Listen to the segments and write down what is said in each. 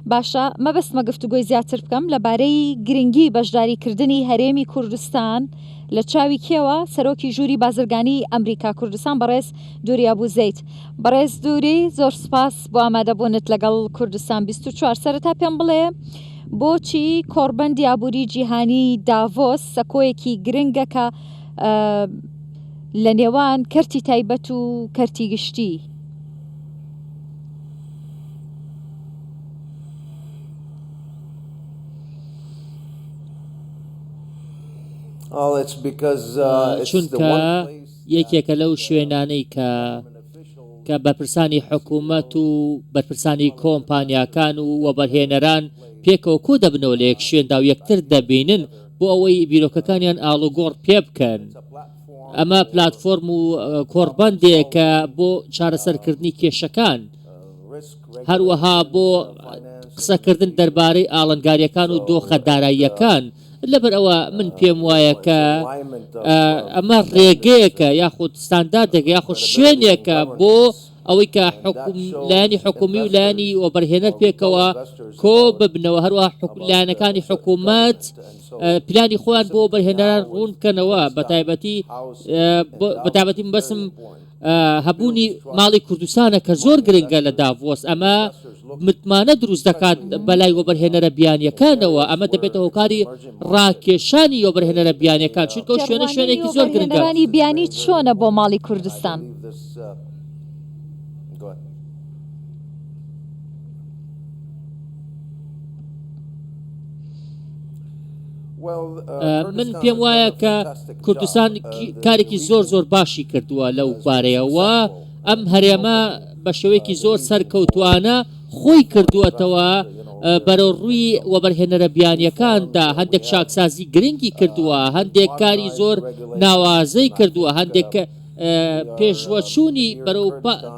باشە مەبەستمە گفتوگۆی زیاتر بکەم لەبارەی گرنگی بەشداریکردنی هەرێمی کوردستان لە چاوی کێوە سەرۆکی ژووری بازرگانی ئەمریکا کوردستان بەڕێز دوری ئەبو زەید. بەڕێز دوری زۆر سوپاس بۆ ئامادەبوونت لەگەڵ کوردستان 24 سەرەتا پێم بڵێ بۆچی کۆڕبەندی ئابووری جیهانی داڤۆس سەکۆیەکی گرنگە کە لە نێوان کەرتی تایبەت و کەرتی گشتی؟ چونکە یەکێکە لەو شوێنانەی کە کە بەرپرسانی حکوومەت و بەرپرسانی کۆمپانیاکان و وەبەرهێنەران پێکەوە کۆ دەبنەوە لە یەک شوێندا و یەکتر دەبینن بۆ ئەوەی بیرۆکەکانیان ئاڵوگۆڕ پێ بکەن. ئەمە پلاتفۆرم و کۆڕبەندێکە بۆ چارەسەرکردنی کێشەکان، هەروەها بۆ قسەکردن دەربارەی ئاڵنگارییەکان و دۆخە داراییەکان. لەبەر ئەوە من پێم وایە کە ئەمە ڕێگەیەکە یاخود ستانداردێکە یاخود شوێنێکە بۆ ئەوەی کە لایەنی حکومی و لایەنی وەبەرهێنەر پێکەوە کۆ ببنەوە، هەروەها لایەنەکانی حکوومەت پلانی خۆیان بۆ وەبەرهێنەران ڕوون بکەنەوە، بەتایبەتی بەتایبەتی مەبەستم هەبوونی ماڵی کوردستانە کە زۆر گرنگە لە داڤۆس، ئەمە متمانە دروست دەکات بەلای وەبەرهێنەرە بیانیەکانەوە، ئەمە دەبێتە هۆکاری ڕاکێشانی وەبەرهێنەرە بیانیەکان، چونکە ئەو شوێنە تێڕوانینی شوێنێکی زۆر گرنگە. وەبەرهێنەرانی بیانی چۆنە بۆ ماڵی کوردستان؟ من پێم وایە کە کوردستان کارێکی زۆر زۆر باشی کردووە لەو بارەیەوە ئەم هەرێمە بە شێوەیەکی زۆر سەرکەوتوانە خۆی کردووەتەوە بەرەو ڕووی وەبەرهێنەرە بیانیەکاندا هەندێک چاکسازی گرنگی کردووە هەندێک کاری زۆر ناوازەی کردووە هەندێک پێشوەچوونی بەرەو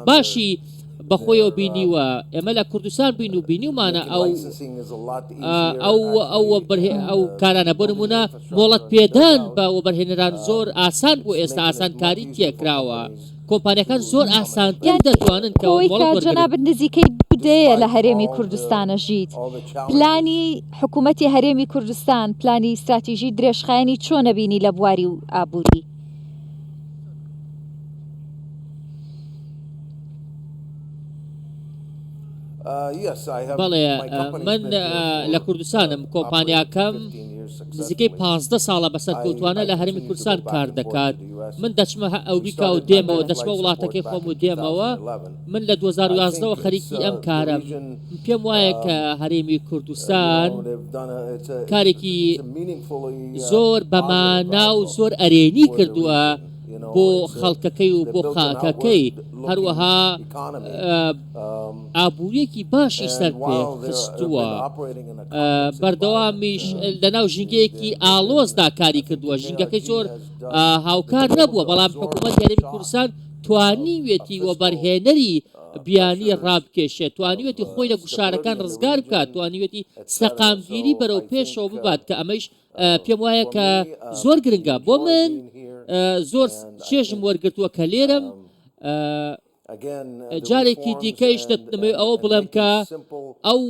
باشی بەخۆیەوە بینیوە ئێمە لە کوردستان بین و بینیومانە ئەو ئەو ئەو ئەو کارانە بۆ نمونە مۆڵەت پێدان بە وەبەرهێنەران زۆر ئاسان بۆ ئێستا ئاسانکاری تێکراوە کۆمپانیەکان زۆر ئاسانتر دەتوانن کە کۆی مۆڵەت کە وەرگرن. جەنابت نزیکەی دوو دەیە لە هەرێمی کوردستانە ژیت پلانی حکوومەتی هەرێمی کوردستان پلانی ستراتیژی درێژخایەنی چۆنە بینی لە بواری و ئابووری؟ بەڵێ من لە کوردستانم کۆمپانیاکەم نزیکەی 15 ساڵە بە سەرکەوتوانە لە هەرێمی کوردستان کار دەکات من دەچمە ئەوریکا و دێمەوە دەچمە وڵاتەکەی خۆم و دێمەوە من لە 2011ەوە خەریکی ئەم کارم پێم وایە کە هەرێمی کوردستان کارێکی زۆر بەمانا و زۆر ئەرێنی کردووە بۆ خەڵکەکەی و بۆ خاکەکەی، هەروەها ئابوورییەکی باشی سەرپێ خستووە، بەردەوامیش لەناو ژینگەیەکی ئاڵۆزدا کاری کردووە، ژینگەکەی زۆر هاوکار نەبووە، بەڵام حکوومەتی هەرێمی کوردستان توانیویەتی وەبەرهێنەری بیانی ڕابکێشێت، توانیویەتی خۆی لە گوشارەکان ڕزگار بکات، توانیویەتی سەقامگیری بەرەو پێشەوە ببات کە ئەمەیش پێم وایە کە زۆر گرنگە بۆ من زۆر چێژم وەرگتووە کە لێرم جارێکی دیکەیش دەمەوێت ئەوە بڵێم کە ئەو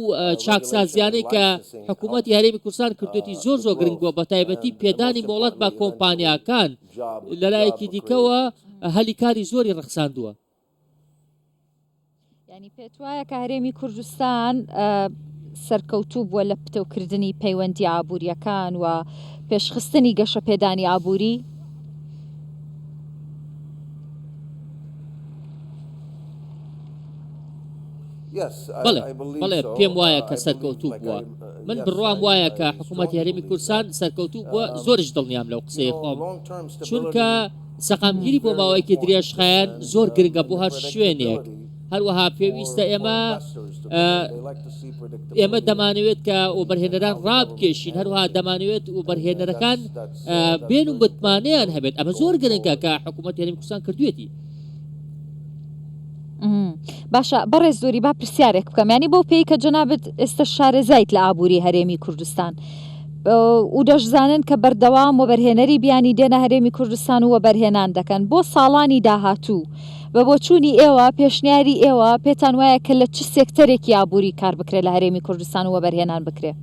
چاکسازیانەی کە حکوومەتی هەرێمی کوردستان کردوێتی زۆر زۆر گرنگ بووە بە تایبەتی پێدانی مۆڵەت بە کۆمپانیاکان لەلایەکی دیکەوە هەلی کاری زۆری ڕەخساندووە. یانی پێت وایە کە هەرێمی کوردستان سەرکەوتوو بووە لە پتەوکردنی پەیوەندی ئابووریەکان و پێشخستنی گەشەپێدانی ئابووری؟ بەڵێ بەڵێ پێم وایە کە سەرکەوتوو بووە من بڕوام وایە کە حکوومەتی هەرێمی کوردستان سەرکەوتوو بووە زۆرش دڵنیام لەو قسەی خۆم چونکە سەقامگیری بۆ ماوەیەکی درێژخایەن زۆر گرنگە بۆ هەر شوێنێک، هەروەها پێویستە ئێمە ئێمە دەمانەوێت کە وەبەرهێنەران ڕابکێشین، هەروەها دەمانەوێت وەبەرهێنەرەکان بێن و متمانەیان هەبێت، ئەمە زۆر گرنگە کە حکوومەتی هەرێمی کوردستان کردوویەتی. باشە بەڕێز دوری با پرسیارێک بکەم ینی بەو پێی کە جەنابت ئێستا شارەزایت لە ئابووری هەرێمی کوردستان و دەشزانن کە بەردەوام وەبەرهێنەری بیانی دێنە هەرێمی کوردستان و وەبەرهێنان دەکەن بۆ ساڵانی داهاتوو. بە بۆچوونی ئێوە، پێشنیاری ئێوە، پێتان وایە کە لە چ سێکتەرێکی ئابووری کار بکرێ لە هەرێمی کوردستان و وەبەرهێنان بکرێ؟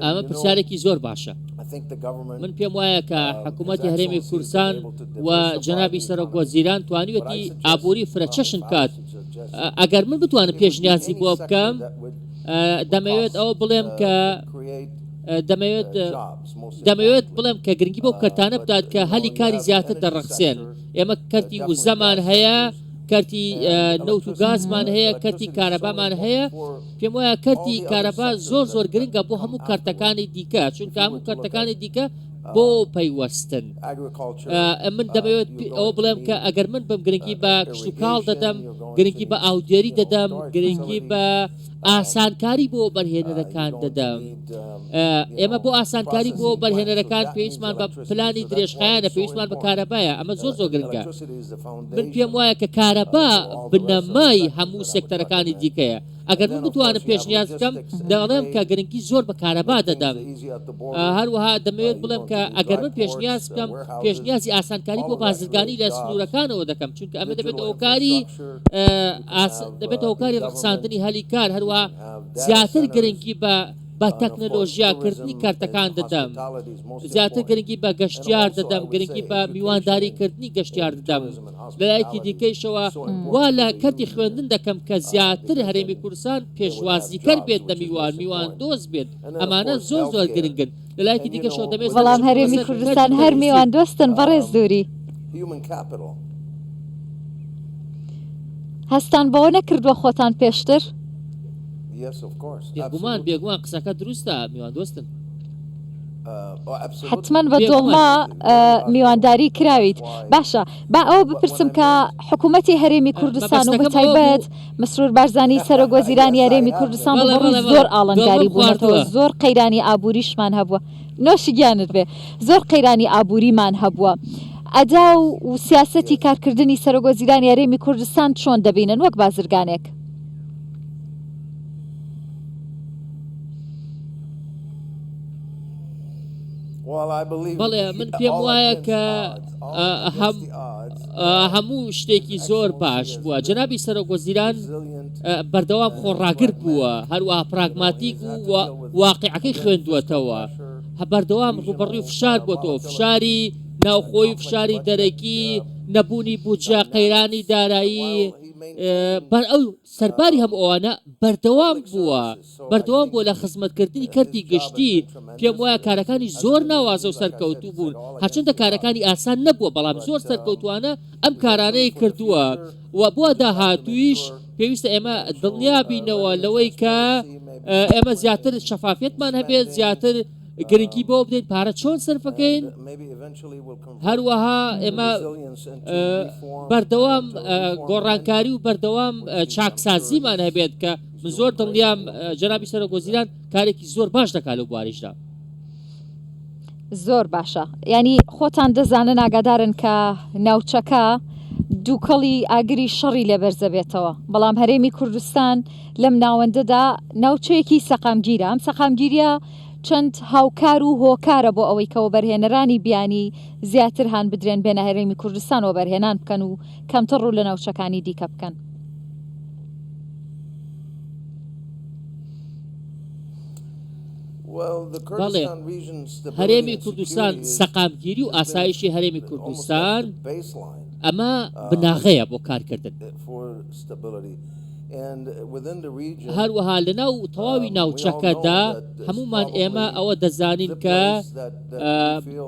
ئەمە پرسیارێکی زۆر باشە. من پێم وایە کە حکوومەتی هەرێمی کوردستان و جەنابی سەرۆک وەزیران توانیوەتی ئابووری فرەچەشن بکات. ئەگەر من بتوانم پێشنیازی بۆ بکەم، دەمەوێت ئەوە بڵێم کە دەمەوێت دەمەوێت بڵێم کە گرنگی بەو کەرتانە بدات کە هەلی کاری زیاتر دەڕەخسێن. ئێمە کەرتی وزەمان هەیە، کەرتی نەوت و گازمان هەیە، کەرتی کارەبامان هەیە. پێم وایە کەرتی کارەبا زۆر زۆر گرنگە بۆ هەموو کەرتەکانی دیکە، چونکە هەموو کەرتەکانی دیکە بۆ پەیوەستن. من دەمەوێت ئەوە بڵێم کە ئەگەر من بم گرنگی بە کشتوکاڵ دەدەم، گرنگی بە ئاودێری دەدەم، گرنگی بە ئاسانکاری بۆ وەبەرهێنەرەکان دەدەم. ئێمە بۆ ئاسانکاری بۆ وەبەرهێنەرەکان پێویستمان بە پلانی درێژخایەنە، پێویستمان بە کارەبایە، ئەمە زۆر زۆر گرنگە. من پێم وایە کە کارەبا بنەمای هەموو سێکتەرەکانی دیکەیە. ئەگەر من بتوانم پێشنیاز بکەم، دەڵێم کە گرنگی زۆر بە کارەبا دەدەم. هەروەها دەمەوێت بڵێم کە ئەگەر من پێشنیاز بکەم، پێشنیازی ئاسانکاری بۆ بازرگانی لە سنوورەکانەوە دەکەم، چونکە ئەمە دەبێتە هۆکاری دەبێتە هۆکاری ڕەخساندنی هەلی کار، هەروەها زیاتر گرنگی بە بە تەکنەلۆژیاکردنی کەرتەکان دەدەم، زیاتر گرنگی بە گەشتیار دەدەم، گرنگی بە میوانداریکردنی گەشتیار دەدەم. لەلایەکی دیکەیشەوە وا لە کەرتی خوێندن دەکەم کە زیاتر هەرێمی کوردستان پێشوازیکەر بێت لە میوان، میواندۆست بێت، ئەمانە زۆر زۆر گرنگن. لەلایەکی دیکەشەوە دەمەوێت بەڵام هەرێمی کوردستان هەر میواندۆستن بەڕێز دووری. هەستان بەوە نەکردووە خۆتان پێشتر؟ بێگومان بێگومان قسەکە دروستە میواندۆستن. حتمما بە دۆڵما میوانداری کراویت باشە با ئەوە بپرسم کە حکوومەتی هەرێمی کوردستان و بەتایبەت مسرور بارزانی سەرۆک وەزیرانی هەرێمی کوردستان ڕووبەڕووی زۆر ئاڵنگاری بوونەتەوە زۆر قەیرانی ئابووریشمان هەبووە نۆشی گیانت بێ زۆر قەیرانی ئابووریمان هەبووە ئەدا و سیاسەتی کارکردنی سەرۆک وەزیرانی هەرێمی کوردستان چۆن دەبینن وەک بازرگانێک؟ بەڵێ من پێم وایە کە هەموو شتێکی زۆر باش بووە جەنابی سەرۆک وەزیران بەردەوام خۆڕاگر بووە هەروەها پراگماتیک و واقعەکەی خوێندووەتەوە بەردەوام ڕوبەڕووی فشار بۆتەوە فشاری ناوخۆی فشاری دەرەکی نەبوونی بودجە قەیرانی دارایی بەر ئەو سەرباری هەموو ئەوانە بەردەوام بووە بەردەوام بووە لە خزمەتکردنی کەرتی گشتی، پێم وایە کارەکانی زۆر ناوازە و سەرکەوتوو بوون، هەرچەندە کارەکانی ئاسان نەبووە، بەڵام زۆر سەرکەوتووانە ئەم کارانەی کردووە و بۆ داهاتوویش پێویستە ئێمە دڵنیا بینەوە لەوەی کە ئێمە زیاتر شەفافیەتمان هەبێت، زیاتر گرنگی بەوە بدەین پارە چۆن سەرفەکەین، هەروەها ئێمە بەردەوام گۆڕانکاری و بەردەوام چاکسازیمان هەبێت کە من زۆر دڵنیام جەنابی سەرۆک وەزیران کارێکی زۆر باش دەکات لەو بواریشدا. زۆر باشە ینی خۆتان دەزانن ئاگادارن کە ناوچەکە دووکەڵی ئاگری شەڕی لێ بەرزەبێتەوە بەڵام هەرێمی کوردستان لەم ناوەندەدا ناوچەیەکی سەقامگیرە ئەم سەقامگیریە چەند هاوکار و هۆکارە بۆ ئەوەی کە وەبەرهێنەرانی بیانی زیاتر هان بدرێن بێنە هەرێمی کوردستان وەبەرهێنان بکەن و کەمتر ڕوو لە ناوچەکانی دیکە بکەن. بەڵێ، هەرێمی کوردستان سەقامگیری و ئاسایشی هەرێمی کوردستان ئەمە بناغەیە بۆ کارکردن. هەروەها لەناو تەواوی ناوچەکەدا هەمومان ئێمە ئەوە دەزانین کە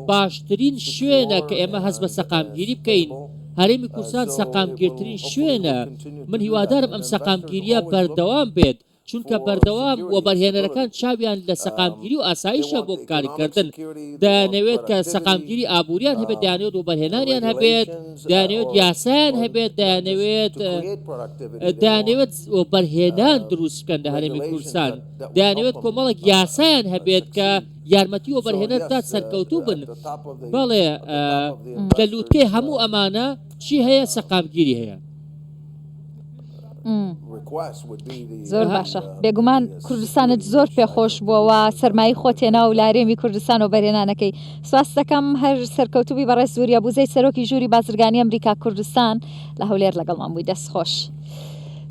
باشترین شوێنە کە ئێمە هەست بە سەقامگیری بکەین هەرێمی کوردستان سەقامگیرترین شوێنە، من هیوادارم ئەم سەقامگیرییە بەردەوام بێت، چونکە بەردەوام وەبەرهێنەرەکان چاویان لە سەقامگیری و ئاسایشە بۆ کارکردن، دەیانەوێت کە سەقامگیری ئابووریان هەبێت، دەیانەوێت وەبەرهێنانیان هەبێت، دەیانەوێت یاسایان هەبێت، دەیانەوێت دەیانەوێت وەبەرهێنان دروست بکەن لە هەرێمی کوردستان، دەیانەوێت کۆمەڵێک یاسایان هەبێت کە یارمەتی وەبەرهێنەر بدات سەرکەوتوو بن، بەڵێ لە لووتکەی هەموو ئەمانە چی هەیە؟ سەقامگیری هەیە. زۆر باشە بێگومان کوردستانت زۆر پێخۆش بووە و سەرمایەی خۆت هێنا و لە هەرێمی کوردستان و بەرهێنانەکەی سواس دەکەم هەر سەرکەوتوبی بەڕێز زوریا بوزەی سەرۆکی ژووری بازرگانی ئەمریکا کوردستان لە هەولێر لەگەڵمان بووی دەست خۆش.